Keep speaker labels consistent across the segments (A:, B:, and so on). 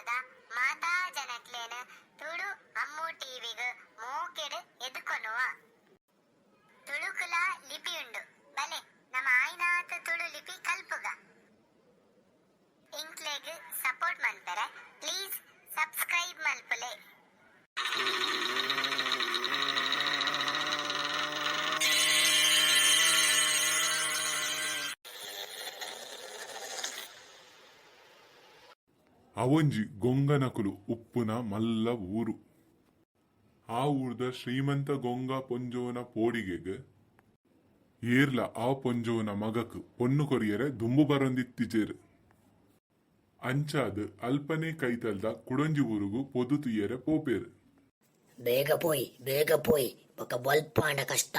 A: ತುಳುನಾಡ್ದ ಮಾತಾ ಜನಕ್ಲೆನ್ ತುಳು ಅಮ್ಮು ಟಿವಿಗ್ ಮೋಕೆಡ್ ಎದುಕೊನುವ. ತುಳುಕುಲಾ ಲಿಪಿ ಉಂಡು, ಬಲೆ ನಮ ಆಯಿನಾತ್ ತುಳು ಲಿಪಿ ಕಲ್ಪುಗ. ಎಂಕ್ಲೆಗ್ ಸಪೋರ್ಟ್ ಮನ್ಪೆರೆ ಪ್ಲೀಸ್ ಸಬ್ಸ್ಕ್ರೈಬ್ ಮಲ್ಪುಲೆ.
B: ಅವೊಂಜಿ ಗೊಂಗನಕುಲು ಉಪ್ಪುನ ಮಲ್ಲ ಊರು. ಆ ಊರ್ದ ಶ್ರೀಮಂತ ಗೊಂಗ ಪೊಂಜೋವುನ ಪೋಡಿಗೆಗ್ ಏರ್ಲ ಆ ಪೊಂಜೋವುನ ಮಗಕ್ ಪೊಣ್ಣು ಕೊರಿಯೆರೆ ದುಂಬು ಬರೊಂದಿತ್ತಿಜೆರ್. ಅಂಚಾದ್ ಅಲ್ಪನೇ ಕೈತಲ್ದ ಕುಡೊಂಜಿ ಊರುಗು ಪೊದು ತೂಯೆರೆ ಪೋಪೆರ್.
C: ಬೇಗ ಪೋಯಿ ಬೇಗ ಪೋಯಿ ಬೊಕ ಬೊಲ್ಪಾಂಡ ಕಷ್ಟ.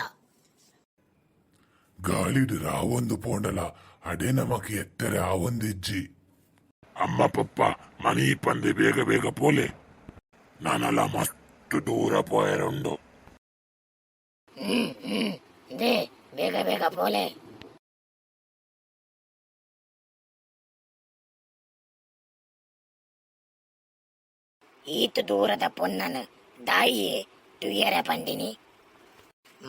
B: ಗಾಳಿಡ್ ರಾವೊಂದು ಪೋಂಡಲ ಅಡೆ ನಮಕ್ ಎತ್ತರೆ ಆವೊಂದಿಜ್ಜಿ.
D: ಅಮ್ಮ ಪಪ್ಪ ಮನಿ ಪಂದೆ ಬೇಗ ಬೇಗ ಪೋಲೆ, ನನಲ ಮಸ್ತ್ ದೂರ ಪೋಯೆರೆ ಉಂಡು.
C: They ಬೇಗ ಬೇಗ ಪೋಲೆ. ಈತ್ ದೂರದ ಪೊನ್ನನ್ ದಾಯಿಯೇ ತುಯ್ಯರೆ ಪಂಡಿನಿ.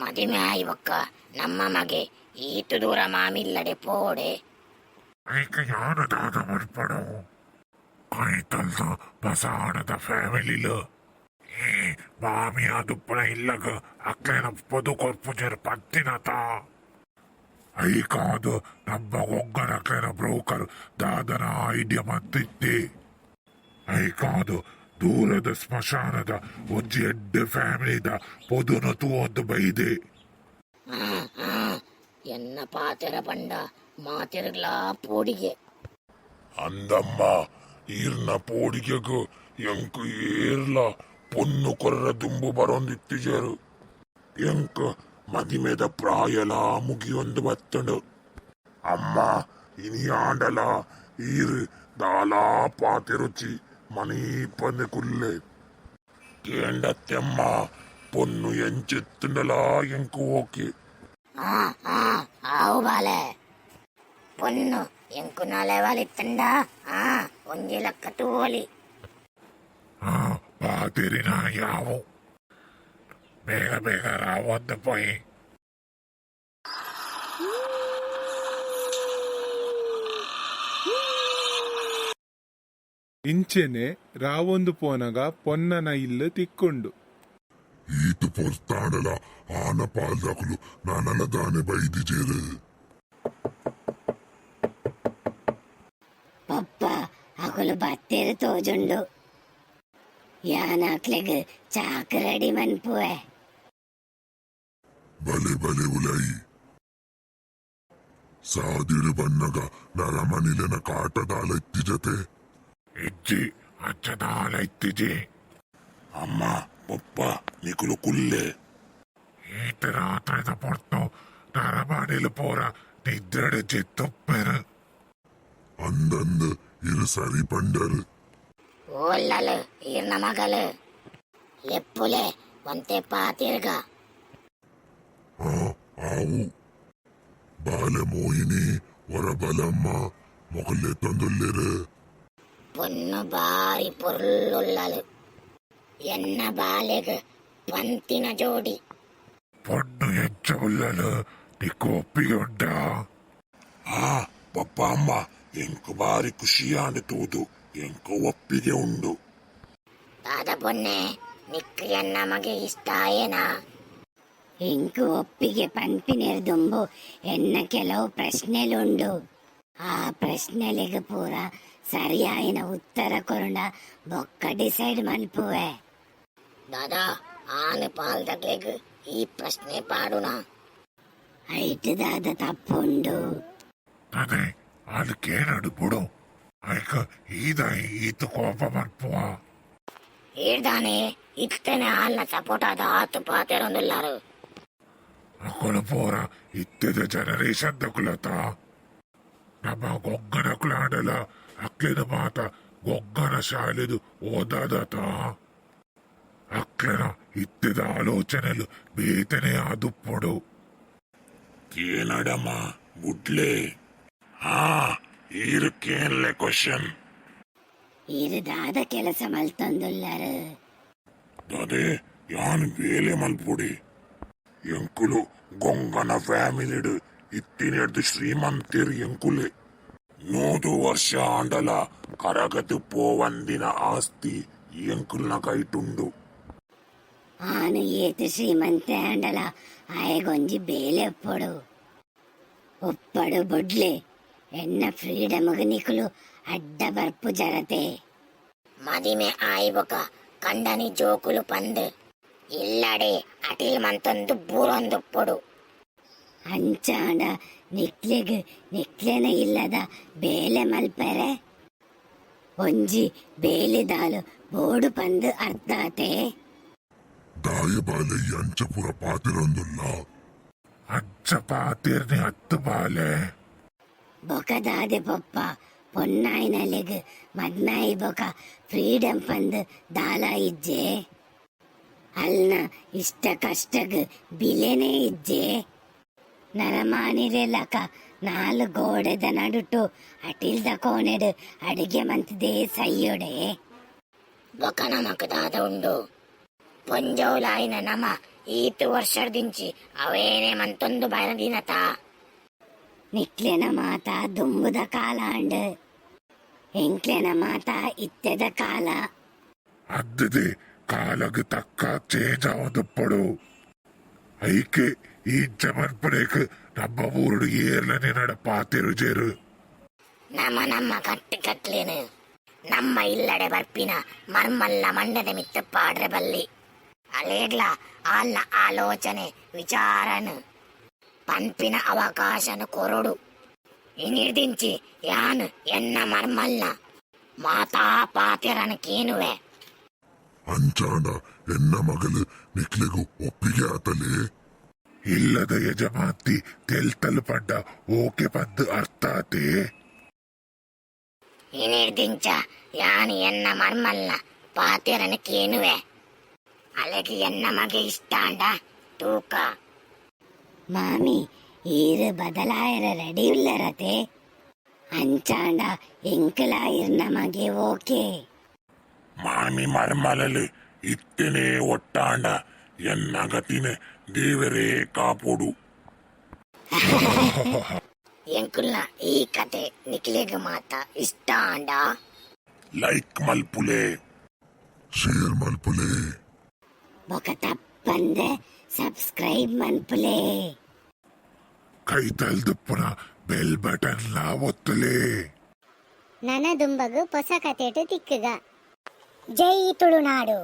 C: ಮದಿಮೆ ಆಯಿ ಬೊಕ್ಕ ನಮ್ಮ ಮಗೆ ಈತ್ ದೂರ ಮಾಮಿಲ್ಲಡೆ ಪೋವಡೆ.
D: ಐಕ್ ಯಾನ ದಾದ ಮನ್ಪೊಡು? ಕೈತಲ್ದ ಬಸಾಣದ ಫ್ಯಾಮಿಲಿಲು ಈ ಮಾಮಿ ಆದುಪ್ಪುನ ಇಲ್ಲಗ್ ಅಕ್ಲೆನ ಪೊದು ಕೊರ್ಪುಜೆರ್ ಪತ್ತಿನತ. ಐಕಾದ್ ನಮ್ಮ ಗೊಂಗನಕ್ಲೆನ ಬ್ರೋಕರ್ ದಾದನ ಐಡಿಯಾ ಮಂತಿತ್ತಿ. ಐಕಾದ್ ದೂರದ ಸ್ಮಶಾನದ ಒಂಜಿ ಎಡ್ಡೆ ಫ್ಯಾಮಿಲಿದ ಪೊದುನು ತೂವೊಂದು ಬೈದೆ.
C: ಎನ್ನ ಪಾತೆರ ಪಂಡ ಮಾತೆರ್ಗ್ಲಾ ಪೋಡಿಗೆ.
D: ಅಂದಮ್ಮ, ಈರ್ನ ಪೋಡಿಗೆಗ್ ಎಂಕ್ ಏರ್ಲ ಪೊನ್ನು ಕೊರ್ರ ದುಂಬು ಬರೊಂದಿತ್ತಿಜೆರ್. ಎಂಕ್ ಮದಿಮೆದ ಪ್ರಾಯಲ ಮುಗಿಯೊಂದು ಬತ್ತುಂಡು. ಅಮ್ಮ, ಇನಿಯಾಂಡಲ ಈರ್ ದಾಲಾ ಪಾತೆರುಚಿ ಮನೀಪಂದೆ ಕುಲ್ಲೆ. ಕೇಂಡತ್ತೆಮ್ಮ, ಪೊನ್ನು ಎಂಚಿತ್ತುಂಡಲಾ ಎಂಕ್ ಓಕೆ.
C: ಆವು ಬಾಲೆ, ಪೊನ್ನು ಎಂಕುನ ಲೆವೆಲ್ ಇತ್ತುಂಡ ಒಂಜಿ ಲಕ್ಕ ತೂವೊಲಿ.
D: ಪಾತೆರಿನ ಯಾವು, ಬೇಗ ಬೇಗ ರಾವೊಂದು ಪೋಯಿ.
B: ಇಂಚೆನೆ ರಾವೊಂದು ಪೋನಗ ಪೊನ್ನನ ಇಲ್ಲ್ ತಿಕ್ಕುಂಡು.
D: ಈತ್ ಪೊರ್ತಾಂಡಲ ಆನ ಪಾಲ್ದಕುಲು ನನಲ ದಾನೆ ಬೈದಿಜೆರ್.
C: ಪಪ್ಪ ಅಕುಲು ಬತ್ತೆರ್ ತೋಜುಂಡು. ಯಾನ್ ಅಕ್ಲೆಗ್ ಚಾಕ್ ರೆಡಿ ಮನ್ಪುವೆ.
D: ಬಲೆ ಬಲೆ ಉಲಯಿ. ಸಾದಿಡು ಬನ್ನಗ ನರಮನಿಲೆನ ಕಾಟದಾಲ ಇತ್ತಿಜತೆ? ಇಜ್ಜಿ, ಅಂಚದಾಲ ಇತ್ತಿಜಿ. ಅಮ್ಮ ಪೊಪ್ಪ ನಿಕುಲು ಕುಲ್ಲೆ. ಈತ್ ರಾತ್ರೆದ ಪೊರ್ತು ನರಮನಿಲು ಪೂರ ನಿದ್ರೆಡ್ ಜೆತ್ತುಪ್ಪೆರ್. ಅಂದಂದ್ ಇರು ಸರಿ ಪಂಡರ್.
C: ಓಲ್ಲಲು ಈರ್ನ ಮಗಲು? ಲೆಪ್ಪುಲೆ ಒಂತೆ ಪಾತಿರ್ಗ.
D: ಆವು. ಬಾಲೆ ಮೋಹಿನಿ ಒರ ಬಲಮ್ಮ, ಮೊಕಲೆ ತಂದುಲ್ಲೆರ್.
C: ಪೊನ್ನು ಬಾರಿ ಪೊರ್ಲುಲ್ಲಲು, ಎನ್ನ ಬಾಲೆಗ್ ಪಂತಿನ ಜೋಡಿ.
D: ಪೊಣ್ಣು ಎಂಚ ಉಲ್ಲಲು, ನಿಕ್ಕು ಒಪ್ಪಿಗೆ ಉಂಡಾ? ಆ ಪಪ್ಪ ಅಮ್ಮ, ಎಂಕ್ ಬಾರಿ ಖುಷಿಯಾಂಡ್ ತೂದು, ಎಂಕ್ ಒಪ್ಪಿಗೆ ಉಂಡು.
C: ದಾದ ಪೊನ್ನೆ, ನಿಕ್ ಎನ್ನ ಮಗೆ ಇಷ್ಟ ಆಯೇನಾ? ಎಂಕ್ ಒಪ್ಪಿಗೆ ಪನ್ಪಿನೆರ್ ದುಂಬು ಎನ್ನ ಕೆಲವು ಪ್ರಶ್ನೆಲುಂಡು. ಆ ಪ್ರಶ್ನೆಲೆಗ್ ಪೂರ ಸರಿಯಾಯಿನ ಉತ್ತರ ಕೊರುಂಡ ಬೊಕ್ಕ ಡಿಸೈಡ್ ಮನ್ಪುವೆ. ದಾದಾ ಆನ್ ಪಾಲ್ದಕ್ಲೆಗ್ ಈ ಪ್ರಶ್ನೆ ಪಾಡುನ? ಐಟ್ ದಾದ ತಪ್ಪುಂಡು?
D: ಅದೇ ಆಲ್ ಕೇನಡ್ ಬುಡು. ಐಕ್ ಈದಾಯಿ ಈತ್ ಕೋಪ ಮನ್ಪುವ?
C: ಈರ್ದಾನೆ ಇತ್ತನೆ ಆಲ್ನ ಸಪೋರ್ಟ್ ಆದ ಆತ್ ಪಾತೆರೊಂದುಲ್ಲಾರು.
D: ಅಕುಲು ಪೂರ ಇತ್ತೆದ ಜನರೇಷನ್ ದಕುಲತ. ನಮ್ಮ ಗೊಂಗನಕುಲಾಂಡಲ ಅಕ್ಲೆನ ಮಾತ ಗೊಂಗನ ಶಾಲೆದು ಓದಾದತ. ಅಕ್ಲೆನ ಇತ್ತೆದ ಆಲೋಚನೆಲು ಬೇತನೆ ಆದುಪ್ಪೊಡು. ಕೇನಡಮ ಬುಡ್ಲೆ. ಹಾ, ಈರ್ ಕೇನ್ಲೆ ಕ್ವಶನ್.
C: ಈರು ದಾದ ಕೆಲಸ ಮಲ್ತೊಂದುಲ್ಲರು.
D: ದಾದೆ ಯಾನ್ ಬೇಲೆ ಮಲ್ಪುಡಿ. ಎಂಕುಲು ಗೊಂಗನ ಫ್ಯಾಮಿಲಿಡ್ ಇತ್ತಿನೆಡ್ದು ಶ್ರೀಮಂತೆರ್ ಎಂಕುಲೆ. 100 ವರ್ಷ ಆಂಡಲ ಕರಗದು ಪೋವಂದಿನ ಆಸ್ತಿ ಎಂಕುಲ್ನ ಕೈಟುಂಡು.
C: ಆನು ಏತ್ ಶ್ರೀಮಂತೆ ಆಂಡಲ ಆಯಗೊಂಜಿ ಬೇಲೆ ಉಪ್ಪಡು. ಉಪ್ಪಡು ಬೊಡ್ಲೆ, ಎನ್ನ ಫ್ರೀಡಮ್ಗ್ ನಿಕುಲು ಅಡ್ಡ ಬರ್ಪು ಜರತೆ. ಮದಿಮೆ ಆಯಿ ಬೊಕ ಕಂಡನಿ ಜೋಕುಲು ಪಂದ್ ಇಲ್ಲಡೆ ಅಟಿಲ್ ಮಂತೊಂದು ಬೂರೊಂದುಪ್ಪೊಡು. ಅಂಚಾಂಡ ನಿಕ್ಲೆಗ್ ನಿಕ್ಲೆನ ಇಲ್ಲದ ಬೇಲೆ ಮಲ್ಪೆರೆ ಒಂಜಿ ಬೇಲೆದಾಲು ಬೋಡು ಪಂದ್ ಅರ್ಥ ಆತೆ.
B: ದಾಯ ಬಾಲೆ ಅಂಚಪುರ ಪಾತೆರೊಂದುಲ್ಲ?
D: ಅಂಚ ಪಾತೆರ್ನಿ ಹತ್ತು ಬಾಲೆ.
C: ಬೊಕದಾದೆ ಪೊಪ್ಪ, ಪೊನ್ನಾಯಿನಲೆಗ್ ಮದ್ಮೆ ಆಯಿ ಬೊಕ ಫ್ರೀಡಂ ಪಂದ್ ದಾಲ ಇಜ್ಜೆ? ಅಲ್ನ ಇಷ್ಟ ಕಷ್ಟಗ್ ಬಿಲೆನೇ ಇಜ್ಜೆ? ನರಮಾನಿರೆ ಲಕ ನಾಲ್ ಗೋಡೆದ ನಡುಟು ಅಟಿಲ್ದ ಕೋಣೆಡ್ ಅಡಿಗೆ ಮಂತದೇ ಸೈಯೊಡೆ? ಬೊಕ ನಮಕ್ ದಾದ ಉಂಡು? ಪೊಂಜೋಲಾಯಿನ ನಮ ಈತ್ ವರ್ಷದಿಂಚಿ ಅವೇನೆ ಮಂತೊಂದು ಬರದಿನತ. ನಿಕ್ಲೆನ ಮಾತ ದುಂಬುದ ಕಾಲ ಆಂಡ್, ಎಂಕ್ಲೆನ ಮಾತ ಇತ್ತೆದ ಕಾಲ.
D: ಅದ್ದದೆ ಕಾಲಗ್ ತಕ್ಕ ಚೇಂಜ್ ಆವೊಂದುಪ್ಪೊಡು. ಐಕೆ ಇಂಚ ಮನ್ಪುನೇಕ್ ನಮ್ಮ ಊರುಡು ಏರ್ಲ ನಿನಡ ಪಾತೆರುಜೆರು.
C: ನಮ ನಮ್ಮ ಕಟ್ಟು ಕಟ್ಲೇನು ನಮ್ಮ ಇಲ್ಲಡೆ ಬರ್ಪಿನ ಮರ್ಮಲ್ಲ ಮಂಡದ ಮಿತ್ತ ಪಾಡ್ರೆ ಬಲ್ಲಿ. ಅಲೇಗ್ಲ ಆಲ್ನ ಆಲೋಚನೆ ವಿಚಾರನು ಪನ್ಪಿನ ಅವಕಾಶನು ಕೊರೊಡು. ಇನಿರ್ದಿಂಚಿ ಯಾನ್ ಎನ್ನ ಮರ್ಮಲ್ನ ಮಾತಾ ಪಾತೆರನು ಕೇನುವೆ.
B: ಅಂಚಾಂಡ ಎನ್ನ ಮಗಲು ನಿಕ್ಲೆಗ್ ಒಪ್ಪಿಗೆ ಆತಲೇ?
D: ಇಲ್ಲದ ಯಜಮಾಂತಿ ತೆಲ್ತಲ್ ಪಂಡ ಓಕೆ ಪಂದ್ ಅರ್ಥ ಆತೆ.
C: ಇನಿರ್ದಿಂಚ ಯಾನ್ ಎನ್ನ ಮರ್ಮಲ್ನ ಪಾತೆರನು ಕೇನುವೆ. ಅಲೆಗೆ ಎನ್ನ ಮಗೆ ಇಷ್ಟ ಆಂಡ ತೂಕ. ಮಾಮಿ, ಈರು ಬದಲಾಯರ ರೆಡಿ ಉಲ್ಲರತೆ? ಅಂಚಾಂಡ ಎಂಕಲ ಇರ್ನ ಮಗೆ ಓಕೆ.
D: ಮಾಮಿ ಮರ್ಮಲಲು ಇತ್ತನೇ ಒಟ್ಟಾಂಡ ಎನ್ನ ಗತಿನ ದೇವರೇ ಕಾಪೊಡು.
C: ಎಂಕುಲ್ನ ಈ ಕತೆ ನಿಕ್ಲೆಗ್ ಮಾತ ಇಷ್ಟ ಆಂಡ
D: ಲೈಕ್ ಮಲ್ಪುಲೆ,
B: ಶೇರ್ ಮಲ್ಪುಲೆ,
C: ಬೊಕ ತಪ್ಪಂದೆ ಸಬ್ಸ್ಕ್ರೈಬ್ ಮನ್ಪುಲೆ.
D: ಕೈ ತಲ್ದುಪ್ಪುನ ಬೆಲ್ ಬಟನ್ ಲಾ ಒತ್ತುಲೆ.
A: ನನ ದುಂಬಗು ಪೊಸ ಕತೆಟ್ ತಿಕ್ಕುಗ. ಜೈ ತುಳುನಾಡು.